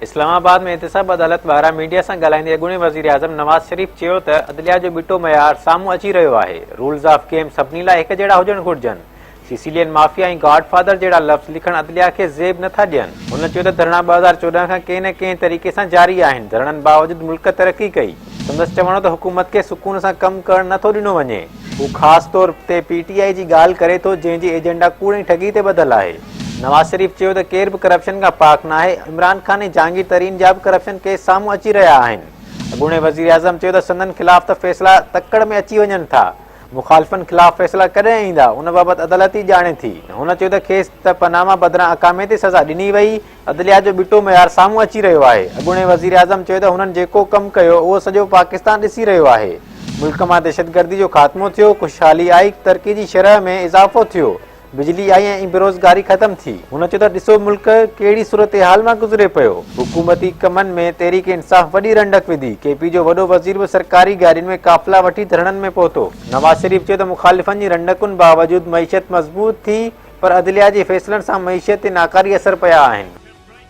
اسلام آباد ۾ احتساب عدالت ٻاهران ميڊيا سان ڳالهائيندي اڳوڻي وزيراعظم نواز شريف چيو ته عدليا جو ٻٽو معيار سامهون اچي رهيو آهي، رولز آف گيم سڀني لاء هڪ جهڙا هجڻ گهرجن، سيسيلين مافيا ۽ گاڊ فادر جهڙا لفظ لکڻ عدليا کي زيب نه ٿا ڏين. هن چيو ته ڌرڻا 2014 کان ڪنهن نه ڪنهن طريقي سان جاري آهن، ڌرڻن باوجود ملڪ ترقي ڪئي. سندس چوڻ هو ته حڪومت کي سڪون سان ڪم ڪرڻ نه ٿو ڏنو وڃي. هو خاص طور تي پي ٽي آء جي ڳالهه ڪري ٿو جنهن جي ايجنڊا ڪوڙ ۽ ٺڳي تي ٻڌل آهي. نواز شريف چيو ته ڪير به ڪرپشن کان پاڪ ناهي، عمران خان ۽ جهانگير ترين جا به ڪرپشن ڪيس سامهون اچي رهيا آهن. اڳوڻي وزيراعظم چيو ته سندن خلاف ته فيصلا تڪڙ ۾ اچي وڃن ٿا، مخالفن خلاف فيصلا ڪڏهن ايندا ان بابت عدالت ئي ڄاڻي ٿي. هن چيو ته کيس ته پناما بدران اقامي تي سزا ڏني وئي، عدليا جو ٻٽو معيار سامهون اچي رهيو آهي. اڳوڻي وزيراعظم چيو ته هنن جيڪو ڪم ڪيو اهو سڄو پاڪستان ڏسي رهيو آهي، ملڪ مان دهشتگردي جو خاتمو ٿيو، خوشحالي آئي، ترقي جي شرح ۾ اضافو ٿيو، بجلي آئي ۽ بيروزگاري ختم ٿي. هن چيو ته ڏسو ملڪ ڪهڙي صورتحال مان گذري پيو، حڪومتي ڪمن ۾ تحريڪ انصاف وڏي رنڊڪ وڌي، ڪي پي جو وڏو وزير به سرڪاري گاڏين ۾ قافلا وٺي ڌرڻن ۾ پهتو. نواز شريف چيو ته مخالفن جي رنڊڪن باوجود معيشت مضبوط ٿي، پر عدليا جي فيصلن سان معيشت تي ناڪاري اثر پيا آهن.